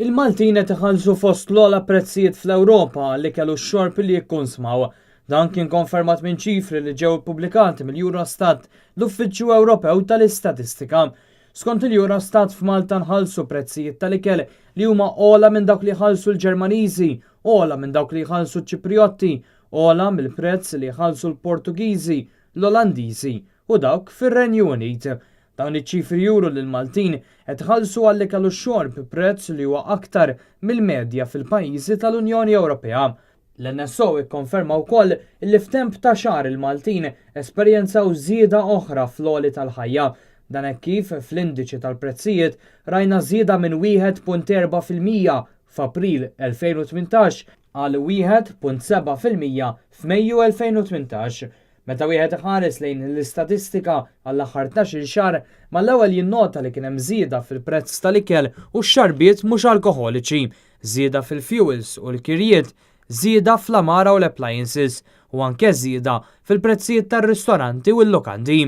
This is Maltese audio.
Il-Maltin qed iħallsu fost l-ogħla prezzijiet fl-Ewropa għall-ikel u x-xorb li jikkunsmaw. Dan kien konfermat minn ċifri li ġew ippubblikati mill-Eurostat, l-Uffiċċju Ewropew tal-Istatistika. Skont il-Eurostat f'Malta nħallsu prezzijiet tal-ikel li huma ogħla minn dawk li jħallsu l-Ġermaniżi, ogħla minn dawk li jħallsu ċ-Ċipriotti, ogħla mill-prezz li jħallsu l-Portugiżi, l-Olandiżi u dawk fir-Renju Unit. Dawn iċ-ċifri juru li l-Maltin qed iħallsu għall-ikel u x-xorb prezz li huwa aktar mill-medja fil-pajjiżi tal-Unjoni Ewropea. L-NSO ikkonferma wkoll li f'temp ta' xahar il-Maltin esperjenzaw żieda oħra fl-għoli tal-ħajja. Dan hekk kif fl-indiċi tal-prezzijiet rajna żieda minn 1.4% f'April 2018 għal 1.7% f'Mejju 2018. Meta wieħed iħares lejn l-istatistika għall-aħħar 12-il xahar, mal-ewwel jinnota li kien hemm żieda fil-prezz tal-ikel u x-xarbiet mhux alkoħoliċi, żieda fil-fuels u l-kirjiet, żieda fl-għamara u l-appliances u anke żieda fil-prezzijiet tar-ristoranti u l-lukandi.